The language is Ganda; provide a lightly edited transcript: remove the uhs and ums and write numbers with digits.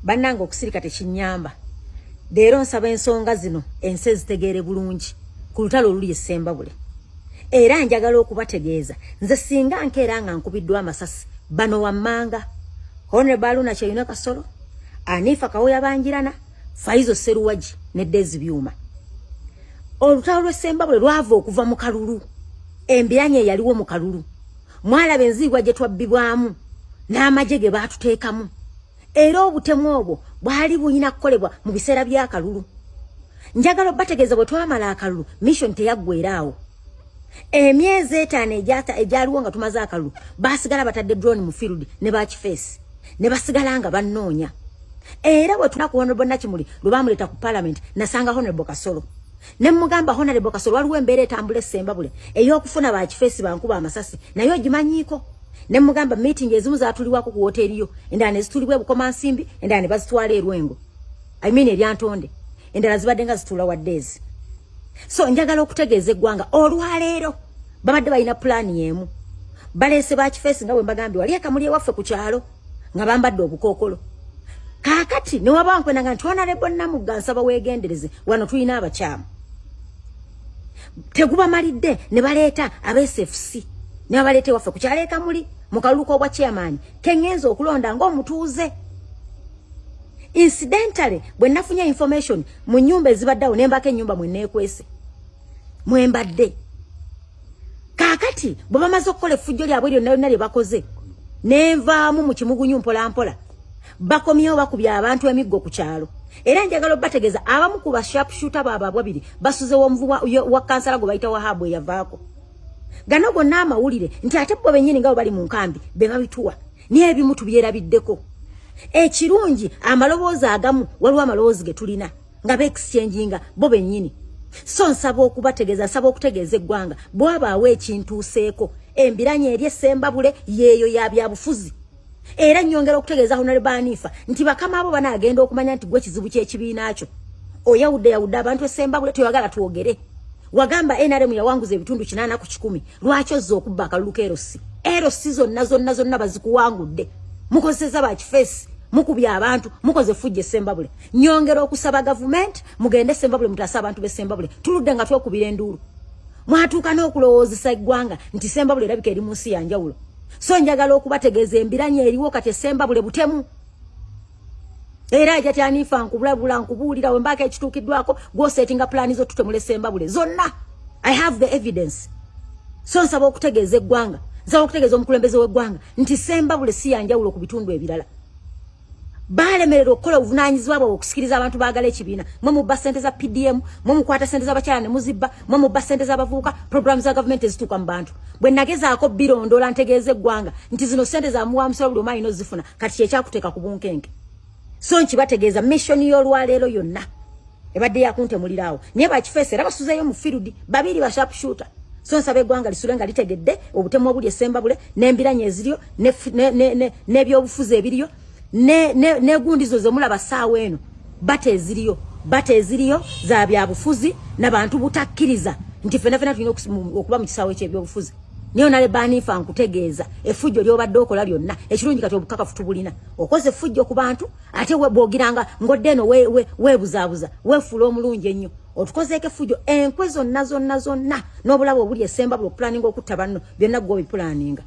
Bannange, okusirika tekinyamba. Leero nsaba ensonga zino ensi ezitegeere bulungi ku lutalo oluli essembabule. Era njagala okubategeeza, nze singa nkeera nga nkubiddwa amasasi, bano wammanga: Honorable Haruna Kyeyune Kasolo, Anifa Kawoya Banjirana, Faizo Seruwagi ne Dezi Byuma. Olutalo lw'essembabule lwava okuva mu kalulu, embiranye eyaliwo mu kalulu. Mwalaba enziigwa gye twabbibwamu n'amagye ge baatuteekamu, era obutemu obwo bwali bulina kukolebwa mu biseera by'akalulu. Njagala obategeeza, bwe twamala akalulu, mission teyaggweeraawo. Emyezi 5 egyaliwo nga tumaze akalulu, basigala batadde drone mu field ne bakifeesi ne basigala nga bannoonya. Era bwe tuna ku Honorable Nakimuli, lwe bamuleeta ku parliament, nasanga Honorable Kasolo ne mugamba, "Honorable Kasolo, waliwo embeera etambula essembabule ey'okufuna bakifeesi bankuba amasasi, naye ogimanyiiko?" Ne mugamba meeting ezimu zatuliwako ku woteeriyo, endala ne zitulibwa ebukomansimbi, endala ne bazitwala erwengo, I mean eryantonde, endala zibadde nga zituula waddeezi. So njagala okutegeeza eggwanga, olwaleero babadde balina pulaani emu. Baleese bakifeesi nga bwe mbagambye wali ekamuli ewaffe ku kyalo nga bambadde obukookolo. Kaakati ne waba nkwenanga nti, "Honorable Namugga, nsaba weegendereze, wano tulina abakyamu." Tegubamalidde, ne baleeta aba SFC ne babaleeta ewaffe ku kyalo ekamuli mu kalulu k'obwa chairman keŋŋenza okulonda ng'omutuuze. Incidentally, bwe nafunye information mu nnyumba ezibaddeawo, ne mbako ennyumba mwe neekwese mwembadde. Kaakati bwe bamaze okukola effujjo lyabwe lyonna lyonna lye bakoze, nenvaamu mu kimugunyu mpolampola, bakomyewo bakubye abantu emiggo ku kyalo. Era njagala obategeeza, abamu ku basharpshooter baabo ababiri basuze w'omuvu wa kansala gwe bayita Wahabu eyavaako. Gano gonna amawulire nti ate bo bennyini nga bwe bali mu nkambi be babituwa, naye ebimu tubyerabiddeko. Ekirungi, amaloboozi agamu, waliwo amaloboozi ge tulina nga beexchanginga bo bennyini. So nsaba okubategeeza, nsaba okutegeeza eggwanga, bwabaawo ekintuuseeko, embiranye eri essembabule yeeyo ya byabufuzi. Era nnyongera okutegeeza Honorable Anifa nti bakama abo banaagenda okumanya nti gwe kizibu ky'ekibiina kyo, oyawudde yawudde abantu essembabule, toyagala twogere. Wagamba NRM yawanguza ebitundu 80%, lwaki ozza okubba akalulu ka LC? LC zonna zonna zonna bazikuwangudde, mukozeseza bakifeesi, mukubye abantu, mukoze fujja essembabule. Nyongera okusaba gavumenti, mugende essembabule mutaase abantu b'essembabule. Tuludde nga twekubira enduulu, mwatuuka n'okulowoozesa eggwanga nti Sembabule erabika eri mu nsi yanjawulo. So njagala okubategeeza, embiranye eriwo kati essembabule butemu. Era ajja tyanifa nkubulabula, nkubuulira, wembaako ekituukiddwako, gwosetinga pulaani zo tutemula essembabule zonna. I have the evidence. So nsaba okutegeeza eggwanga, nsaba okutegeeza omukulembeze w'eggwanga nti Sembabule si yanjawulo ku bitundu ebirala. Balemererwa okukola obuvunaanyizibwa bwabwe okusikiriza abantu baagala ekibiina. Mwe mubba ssente za PDM, mwe mukwata ssente z'abakyala ne muzibba, mwe mubba ssente z'abavubuka, programu za gavumenti ezituuka mu bantu. Bwe nagezaako birondoola, ntegeeza eggwanga nti zino ssente za muwa musolo, buli omu alina ozifuna. Kati kyekyakuteeka ku bunkenke. So nkibategeeza, mission y'olwaleero yonna ebadde yakuntemuliraawo, naye bakifeesa era basuzeeyo mu field babiri ba sharpshooter. So nsaba eggwanga lisule nga litegedde obutemu obuli essembabule n'embiranye eziriyo n'ebyobufuzi ebiriyo negundi zo zemulaba saawa eno. Bata eziriyo, bata eziriyo za byabufuzi nabantu butakkiriza nti fena fena tulina okuba mu kisaawe kyebyobufuzi. Naye onale banifa, nkutegeeza, effujjo lyobadde okola lyonna, ekirungi kati obukakafu tubulina. Okoze effujjo ku bantu, ate bwogiranga ngodde eno weebuzaabuza, weefuula omulungi ennyo, otukozeeko effujjo, enkwe zonna zonna zonna n'obulabo obuli essembabula, okupulaninga okutta banno, byonna gwe obipulaninga.